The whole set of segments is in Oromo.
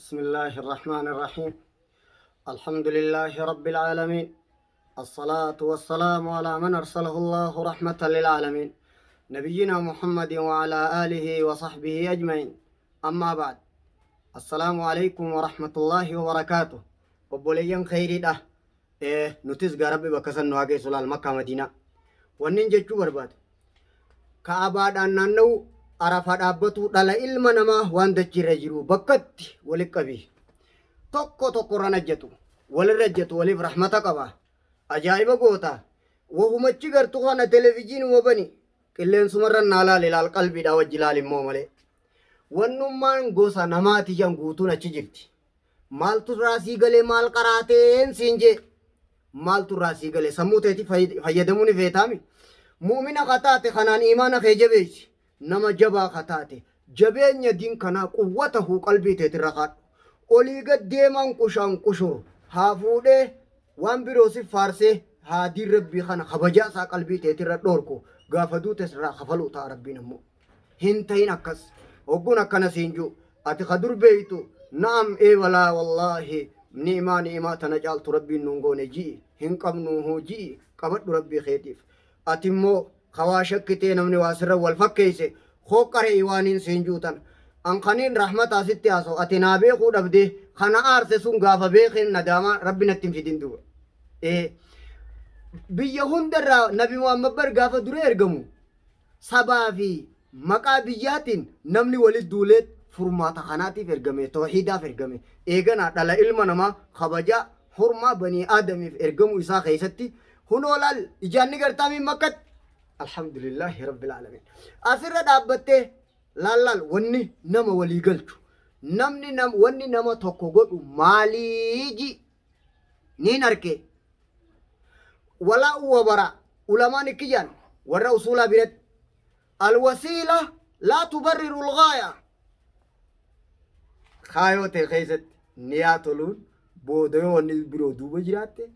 بسم الله الرحمن الرحيم. الحمد لله رب العالمين. الصلاة والسلام على من أرسله الله رحمة للعالمين. نبينا محمد وعلى آله وصحبه أجمعين. أما بعد. السلام عليكم ورحمة الله وبركاته. Obboleeyyan kheyriidha. Nutis gaa Rabbi bakka san nu haa geessu laal Makkaa Madiinaa. Wannin jechuu barbaadu. Ka'abaadhaan naanna'u Arafa dhaabbatuu dhala ilma namaa waan dachiirra jiru bakkatti walitti qabi. Tokko tokkorra najjatu. Walirra ejjatu waliif rahmata qaba. Ajaa'iba goota. Wahumachi gartu kana televijiinuma bani. Qilleensumarra naa laali laal qalbiidhaa wajji laali immoo malee. Wannummaan gosa namaati jan guutuun achi jirti. Maaltu irraa sii galee maal qaraateen siin jee. Maaltu irraa sii galee sammuu teeti fayyadamuu ni feetaami. Mu'mina ka taate kanaan imaana kee jabeessi. Nama jabaa ka taate jabeenya diin kanaa quwwatahu qalbii teetirra kaadhu. Olii gad deemaan qushaan qushur haa fuudhee waan biroo si faarsee haa diin rabbii kana kabajaa isaa qalbii teetirra dhoorku gaafa duutes irraa kafaluu ta'a rabbiin ammoo. Hin tahin akkas. Hogguun akkana siin ji'u ati ka dur beeytu na'am ee walaa wallaahi ni'imaa ni'imaa tana caaltu rabbiin nuun goone ji'i hin qabnuuhuu ji'i qabadhu rabbii keetiif. Ati immoo ka waa shakkitee namni waa sirra wal fakkeeyse koo qari'i waaniin siin ji'u tana. An kaniin rahmataa sitti haasawu ati naa beekuu dhabdee ka na aarse sun gaafa beekeen nadaamaa rabbi natti hin fidin duuba. Ee biyya hundarraa nabi Muhammad bar gaafa dura ergamu Sabaa fi maqaa biyyaatiin namni walitti duuleet furmaata kanaatiif ergame, tawhiidaaf ergame. Eeganaa dhala ilma namaa kabajaa hurmaa banii aadamiif ergamuu isaa keessatti hunoo laal ijaan ni gartaamii makkatti. Alhamdulillaahi rabbil aalamiin. Asirra dhaabbattee laal laal wanni nama walii galchu namni nam wanni nama tokko godhu maalii ji niin arke. Walaa'u wa baraa ulamaan ikki jedhan warra usuulaa biratti alwasiila laa tubarriru lgaaya kaayoo ta'e keessatti niyaa toluun booda yoo wanni biroo duuba jiraatte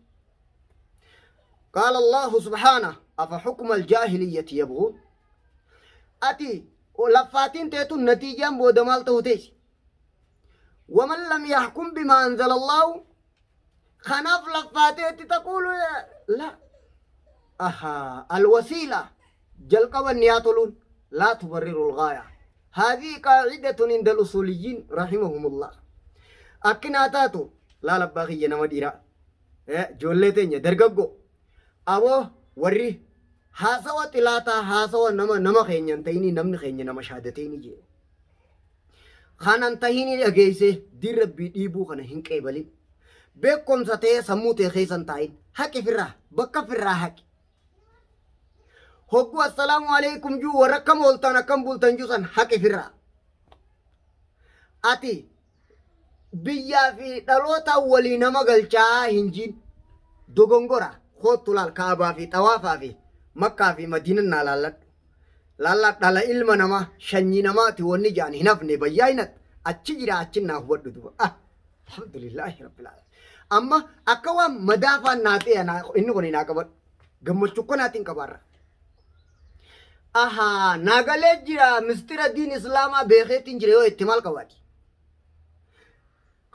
qaala allahu subhaana afa xukma aljaahiliyyati yabguun ati laffaatiin teetun natiijaan booda maal ta'u teessi waman lam yaxkum bimaa anzala allaahu Kanaaf laffaateetti taquulu la ahaa alwasiila jalqaba niyaa toluun laa tubarriru lgaaya. Haadhii qaacidatun inda usuuliyyiin rahimahumullah. Akkinaa taatu laal abbaa kiyya nama dhiiraa ijoollee teenya dargaggoo aboo warri haasawa xilaataa haasawa nama nama keenya hin ta'inii namni keenya nama shaadateeni jee. Kanan tahinii dhageessee diin rabbii dhiibuu kana hin qeebalin. Beekumsa ta'ee sammuu ta'e keessa hin taa'in. Haqi firraa bakka firraa haqi. Hogguu assalaamu alaikum juu warra akkam ooltan akkam bultan juu san haqi firraa. Ati biyyaa fi dhaloota walii nama galchaa hin jiin. Dogongora koottu laal kaabaa fi xawaafaa fi makkaa fi madiinan naa laalladhu. Laallaa dhala ilma namaa shanyii namaati wanni ja'an hin hafne bayyaayinat achi jira achin naa hubadhu duba ah alhamdulillaahi rabbil aalamiin amma akka waan madaafaan naa ta'e naa inni kun naa qabadhu gammachuu kkanaatiin qabaarra ahaa naa galee jira mistira diin islaamaa beekeetiin jira yoo itti maal qabaati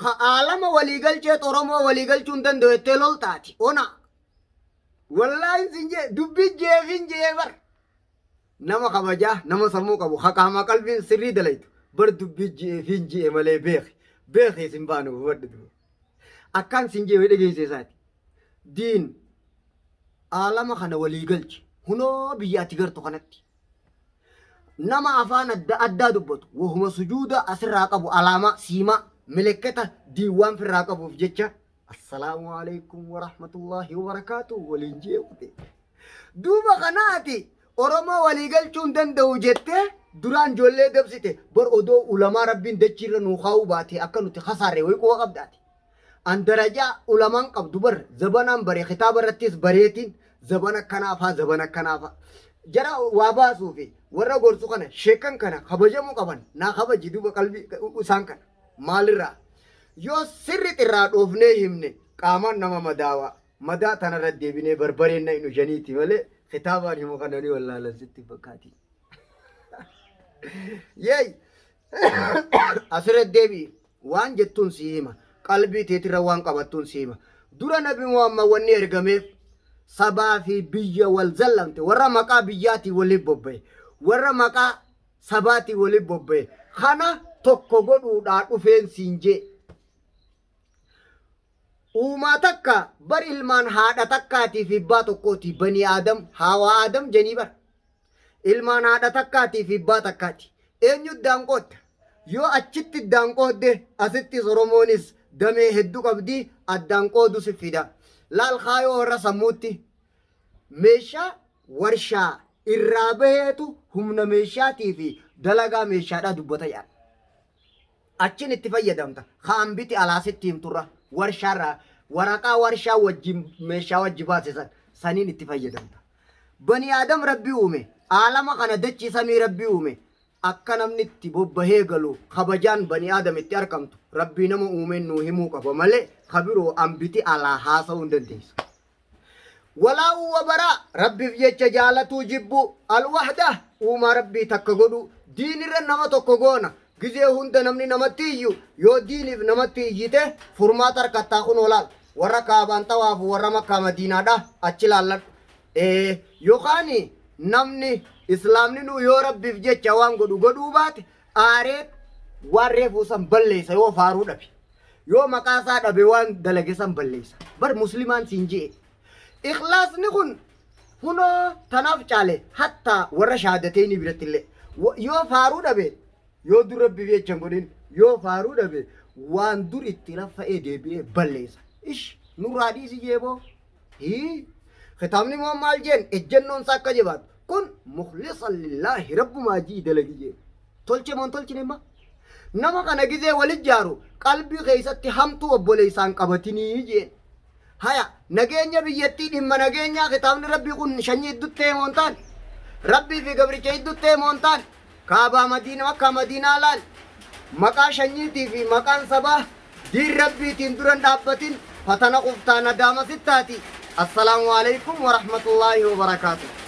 ka aalama walii galcheet oromoo walii galchuu hin danda'u jettee loltaati ona Wallaahi sin jee dubbii jeefin jee bar. Nama kabajaa nama sammuu qabu haqaamaa qalbiin sirrii dalaytu bar dubbii jeefin jee malee beeki beeki isin baanu hubadhu duba. Akkaan sin jee dhageesse isaati. Diin aalama kana walii galchi hunoo biyya ati gartu kanatti. Nama afaan adda addaa dubbatu wahuma sujuuda asirraa qabu alaamaa siimaa milikkata diin waan firraa qabuuf jecha Assalaamu alaikum warahmatullahi wabarakaatu waliin jeequte. Duuba kanaati Oromoo walii galchuu hin danda'u jettee duraan ijoollee dabsite bar odoo ulamaa rabbiin dachiirra nuu kaa'uu baate akka nuti kasaarre wayii quba qabdaati. An darajaa ulamaan qabdu bar zabanaan bare kitaaba irrattis bareetiin zabana akkanaafaa zabana akkanaafaa. Jara waa baasuu fi warra gorsu kana sheekan kana kabajamuu qaban naa kabaji duuba qalbii isaan kana. Maalirraa? Yoo sirriitti irraa dhoofnee himne qaamaan nama madaawa. Madaa tanarra deebinee barbareen na hin ujaniiti malee kitaabaan himu kana ni wallaalan sitti hin fakkaatiin. Yeey! Asirra deebi'i. Waan jettuun sii hima. Qalbii teetirra waan qabattuun sii hima. Dura Nabi Muhammad wanni ergameef sabaa fi biyya wal zallamte, warra maqaa biyyaatiin waliif bobba'e, warra maqaa sabaatiin waliif bobba'e kana tokko godhuudhaa dhufeen siin jee. Uumaa takka bar, ilmaan haadha takkaatii fi abbaa tokkooti. Banii Aadam, Haawaa Aadam jenii bar. Ilmaan haadha takkaatii fi abbaa takkaati. Eenyu iddaan qoodda? Yoo achitti iddaan qoodde, asittis Oromoonis damee hedduu qabdi, addaan qoodu si fida. Laal, kaayoo warra sammuutti meeshaa warshaa irraa baheetu humna meeshaatii fi dalagaa meeshaadhaa dubbata yaala. Achin itti fayyadamta. Kaan biti alaa sitti himturra warshaarraa waraqaa warshaa wajjin meeshaa wajji baasisan saniin itti fayyadamta. Bani Aadam Rabbi uume, aalama kana, dachii samii Rabbi uume, akka namni itti bobbahee galu, kabajaan bani Aadam itti argamtu Rabbii nama uumeen nuu himuu qaba malee kabiroo ambiti alaa haasa'uu hin dandeessu. Walaa'uu wa baraa, Rabbiif jecha jaalatuu jibbuu, alwahda, uumaa Rabbii takka godhuu, diinirra nama tokko goona. Gizee hunda namni namatti iyyu, yoo diiniif namatti iyyite furmaata harkattaa. Kunoo laal, warra Kaabaan xawaafu, warra Makkaa Madiinaadha achi laalladhu. Yookaan namni Islaamni nu yoo Rabbiif jecha waan godhu godhuu baate, aaree waan reefuu san balleessa. Yoo faaruu dhabe, yoo maqaa isaa dhabe, waan dalage san balleessa. Bar muslimaan siin je'e, ikhlaasni kun kunoo tanaaf caale. Hattaa warra shahaadateeni biratti illee yoo faaruu dhabe, yoo dur Rabbiif jecha hin godhin, yoo faaruu dhabe, waan dur itti laffa'ee deebi'ee balleessa. Ish, nurraa dhiisi jeeboo. Hii, kitaabni immoo maal jeen? Ejjennoon isaa akka jabaatu kun mukhlisan lillaahi, rabbumaa jii dalagi jeen. Tolche moo hin tolchine? Imma nama kana gizee walit jaaru qalbii keessatti hamtuu obboleessaan qabatinii jeen. Haya, nageenya biyyattii, dhimma nageenyaa, kitaabni Rabbii kun shanyii iddutti ta'e moo hin taane? Rabbii fi gabricha iddutti ta'e moo hin taane? Kaabaa Madiina, Makkaa Madiinaa laal. Maqaa shanyiitii fi maqaan sabaa diin Rabbiitiin duran dhaabbatin, fatana quftaa, nadaama sittaati. Assalaamu alaikum warahmatullaahi wabarakaatuh.